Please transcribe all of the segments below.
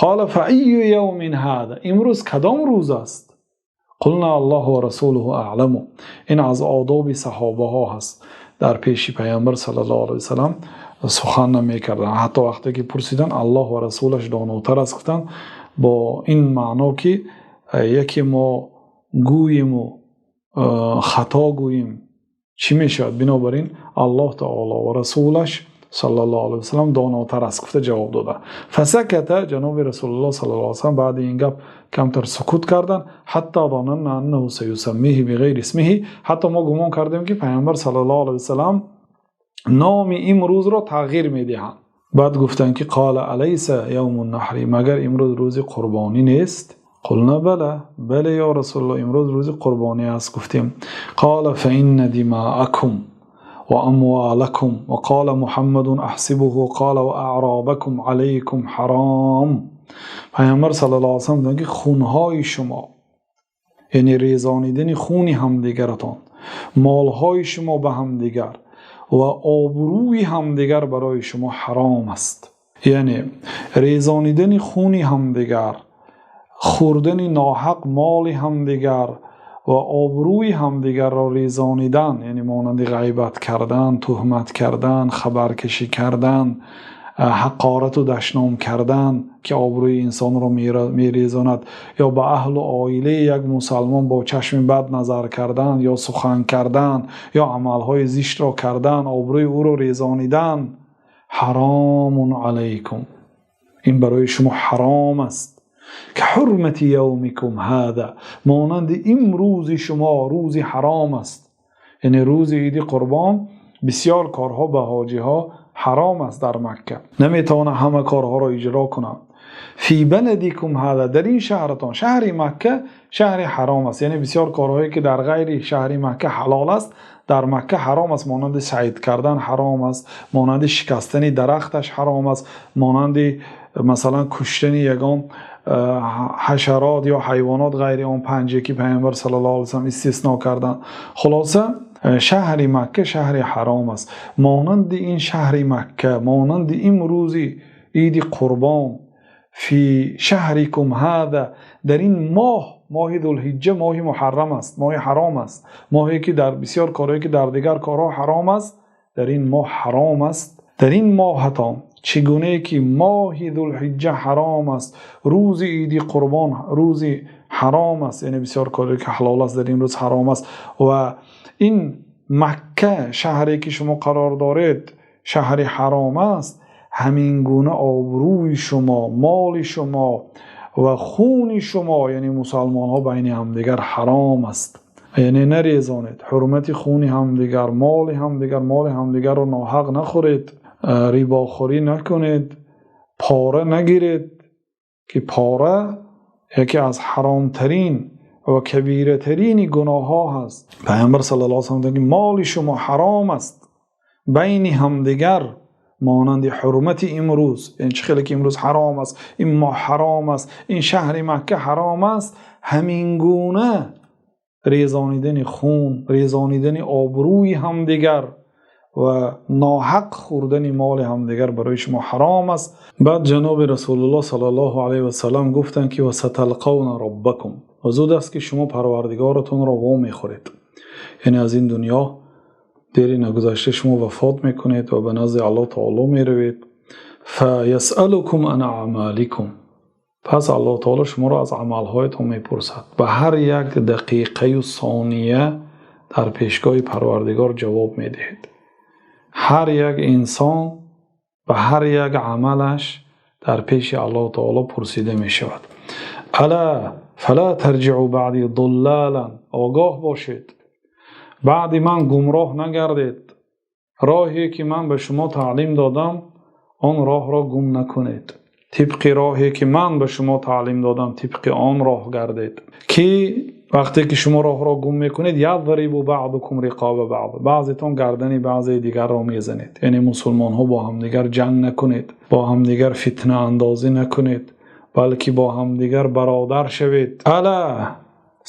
قال فأي يوم هذا? Имрӯз кадом рӯз аст? قلنا الله ورسوله أعلم. Ин аз одоби саҳобаҳо ҳаст, дар пеши Паёмбар саллаллоҳу алайҳи васаллам сухан намекарданд. Ҳатто вақте ки пурсиданд, Аллоҳ ва расулаш донотар аст гуфтанд, бо ин маъно ки яке мо гӯем хато гӯем, чӣ мешавад? Бинобар ин Аллоҳ таоло ва расулаш саллаллоҳу алайҳи васаллам донотар аст гуфта ҷавоб дода. فسكت. Ҷаноби Расулуллоҳ саллаллоҳу алайҳи васаллам баъди ин гап камтар сукут карданд. حتى ظننا أنه سيسميه بغير اسمه. Ҳатто мо гумон кардем, ки Паёмбар саллаллоҳу алайҳи васаллам номи имрӯзро тағйир медиҳанд. Баъд гуфтанд ки قال أليس يوم النحر? Магар имрӯз рӯзи қурбонӣ нест? قلنا بلى. Бале, ё Расулуллоҳ, имрӯз рӯзи қурбонӣ аст, гуфтем. قال فإن دماءكم وأموالكم، وقال محمد أحسبه قال وأعراضكم عليكم حرام. Паёмбар саллаллоҳу алайҳи васаллам гуфтанд, ки хунҳои шумо, яъне резонидани хуни ҳамдигаратон, молҳои шумо ба ҳамдигар ва обрӯи ҳамдигар барои шумо ҳаром аст. Яъне резонидани хуни ҳамдигар, хӯрдани ноҳақ моли ҳамдигар ва обрӯи ҳамдигарро резонидан, яъне монанди ғайбат кардан, туҳмат кардан, хабаркашӣ кардан, ҳақорату дашном кардан, ки обрӯи инсонро мерезонад, ё ба аҳлу оилаи як мусалмон бо чашми бад назар кардан ё сухан кардан, ё амалҳои зиштро кардан, обрӯи ӯро резонидан. حرام عليكم, ин барои шумо ҳаром аст. كحرمة يومكم هذا, монанди имрӯзи шумо рӯзи ҳаром аст. Яъне рӯзи иди қурбон бисёр корҳо ба ҳоҷиҳо ҳаром аст, дар Макка наметавонад ҳама корҳоро иҷро кунанд. في بلدكم هذا, дар ин шаҳратон, шаҳри Макка шаҳри ҳаром аст. Яъне бисёр корҳое, ки дар ғайри шаҳри Макка ҳалол аст, дар Макка ҳаром аст. Монанди сайд кардан ҳаром аст, монанди шикастани дарахташ ҳаром аст, монанди масалан куштани ягон ҳашарот ё ҳайвонот, ғайри он панҷе, ки Пайғамбар саллаллоҳу алайҳи васаллам истисно карданд. Хулоса, шаҳри Макка шаҳри ҳаром аст. Монанди ин шаҳри Макка, монанди имрӯзи иди қурбон, في شهركم هذا, дар ин моҳ, моҳи Зулҳиҷҷа, моҳи муҳаррам аст, моҳи ҳаром аст. Моҳе ки дар бисёр корҳое, ки дар дигар корҳо ҳаром аст, дар ин моҳ ҳаром аст. Дар ин моҳатон, чӣ гунае ки моҳи Зулҳиҷҷа ҳаром аст, рӯзи иди қурбон рӯзи ҳаром аст, яъне бисёр корҳое, ки ҳалол аст, дар ин рӯз ҳаром аст, ва ин Макка, шаҳре ки шумо қарор доред, шаҳри ҳаром аст, ҳамин гуна обрӯи шумо, моли шумо ва хуни шумо, яъне мусалмонҳо байни ҳамдигар ҳаром аст. Яъне нарезонед ҳурмати хуни ҳамдигар, моли ҳамдигар, моли ҳамдигарро ноҳақ нахӯред, рибохӯрӣ накунед, пора нагиред, ки пора яке аз ҳаромтарин ва кабиратарини гуноҳҳо ҳаст. Пайғамбар саллаллоҳу алайҳи васаллам: моли шумо ҳаром аст байни ҳамдигар, монанди ҳурмати имрӯз. Яъне чӣ хеле ки имрӯз ҳаром аст, ин моҳ ҳаром аст, ин шаҳри Макка ҳаром аст, ҳамин гуна резонидани хун, резонидани обрӯи ҳамдигар ва ноҳақ хӯрдани моли ҳамдигар барои шумо ҳаром аст. Баъд ҷаноби Расулуллоҳ саллаллоҳу алайҳи васаллам гуфтанд, ки وستلقون ربكم, ва зуд аст, ки шумо Парвардигоратонро вомехӯред. Яъне аз ин дунё дери нагузашта шумо вафот мекунед ва ба назди Аллоҳ таоло меравед. فيسألكم عن أعمالكم, пас Аллоҳ таоло шуморо аз амалҳоятон мепурсад. Ба ҳар як дақиқаю сония дар пешгоҳи Парвардигор ҷавоб медиҳед. Ҳар як инсон ба ҳар як амалаш дар пеши Аллоҳ таоло пурсида мешавад. ألا فلا ترجعوا بعدي ضلالا. Огоҳ бошед, баъди ман гумроҳ нагардед. Роҳе ки ман ба шумо таълим додам, он роҳро гум накунед. Тибқи роҳе ки ман ба шумо таълим додам, тибқи он роҳ гардед, ки вақте ки шумо роҳро гум мекунед, يضرب بعضكم رقاب بعض, баъзетон гардани баъзеи дигарро мезанед. Яъне мусулмонҳо бо ҳамдигар ҷанг накунед, бо ҳамдигар фитнаандозӣ накунед, балки бо ҳамдигар бародар шавед. ألا,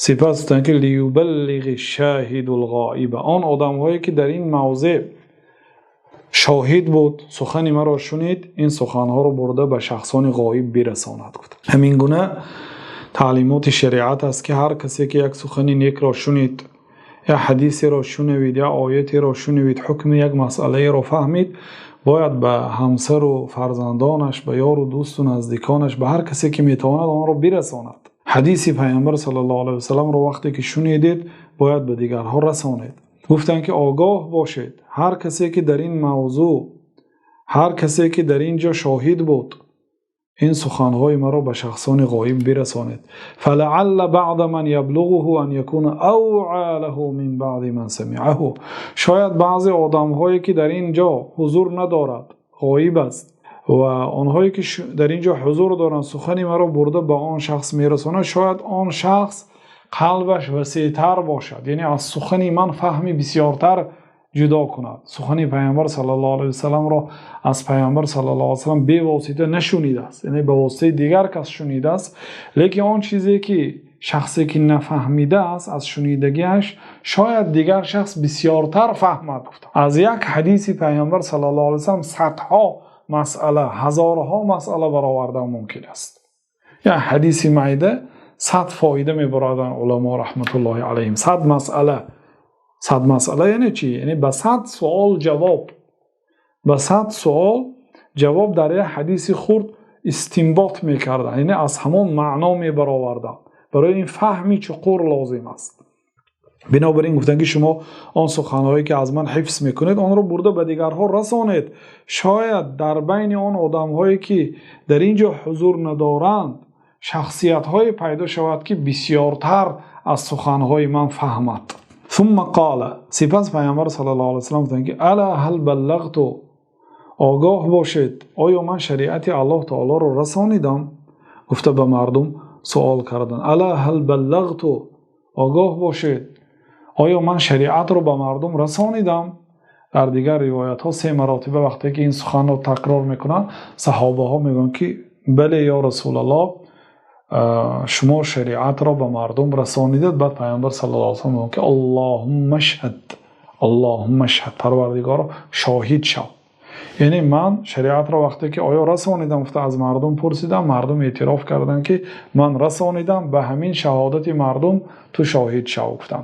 сипас гуфтанд, ки ليبلغ الشاهد الغائب. Он одамҳое, ки дар ин мавзеъ шоҳид буд, сухани маро шунид, ин суханҳоро бурда ба шахсони ғоиб бирасонад, гуфт. Ҳамин гуна таълимоти шариат аст, ки ҳар касе ки як сухани некро шунид, як ҳадисеро шунавид, як оятеро шунавид, ҳукми як масъалаеро фаҳмид, бояд ба ҳамсар ва фарзандонаш, ба ёру дӯст ва наздиконаш, ба ҳар касе ки метавонад, онро бирасонад. Ҳадиси Паёмбар саллаллоҳу алайҳи васаллам ро вақте ки шунидед, бояд ба дигарон расонед. Гуфтанд, ки огоҳ бошед, ҳар касе ки дар ин мавзӯъ, ҳар касе ки дар инҷо шоҳид буд, ин суханҳои маро ба шахсони ғоиб бирасонед. فلعل بعض من يبلغه أن يكون أوعى له من بعض من سمعه. Шояд баъзе одамҳое ки дар инҷо ҳузур надорад, ғоиб аст, ва онҳое ки дар инҷо ҳузур доранд, сухани маро бурда ба он шахс мерасонанд, шояд он шахс қалбаш васеътар бошад, яъне аз сухани ман фаҳми бисёртар ҷудо кунад. Сухани Паёмбар саллаллоҳу алайҳи васаллам ро аз Паёмбар саллаллоҳу алайҳи васаллам бевосита нашунидааст, яъне ба воситаи дигар кас шунидааст, лекин он чизе ки шахсе ки нафаҳмидааст аз шунидагиаш, шояд дигар шахс бисёртар фаҳмад. Аз як ҳадиси Паёмбар саллаллоҳу алайҳи васаллам садҳо масъала, ҳазорҳо масъала баровардан мумкин аст. Як ҳадиси майда 100 фоида мебароянд уламо раҳматуллоҳи алайҳим. 100 масъала. 100 масъала яъне чӣ? Яъне ба 100 савол ҷавоб. Ба 100 савол ҷавоб дар як ҳадиси хурд истинбот мекарданд. Яъне аз ҳамон маъно мебароварданд. Барои ин фаҳми чуқур лозим аст. Бинобар ин гуфтанд, ки шумо он суханҳое ки аз ман ҳифз мекунед, онро бурда ба дигарҳо расонед. Шояд дар байни он одамҳое ки дар инҷо ҳузур надоранд, шахсиятҳое пайдо шавад, ки бисёртар аз суханҳои ман фаҳмад. ثم قال, сипас Паёмбар саллаллоҳу алайҳи васаллам гуфтанд, ки ألا هل بلغت, огоҳ бошед, оё ман шариати Аллоҳ таолоро расонидам? Гуфта ба мардум суол карданд. ألا هل بلغت, огоҳ бошед, оё ман шариатро ба мардум расонидам? Дар дигар ривоятҳо се маротиба вақте ки ин суханро такрор мекунанд, саҳобаҳо мегӯянд, ки бале, ё Расулаллоҳ, шумо шариатро ба мардум расонидед. Баъд Паёмбар саллаллоҳу алайҳи васаллам мегӯянд, ки اللهم اشهد, اللهم اشهد, Парвардигоро, шоҳид шав. Яъне ман шариатро вақте ки оё расонидам гуфта аз мардум пурсидам, мардум эътироф карданд, ки ман расонидам, ба ҳамин шаҳодати мардум ту шоҳид шав, гуфтам.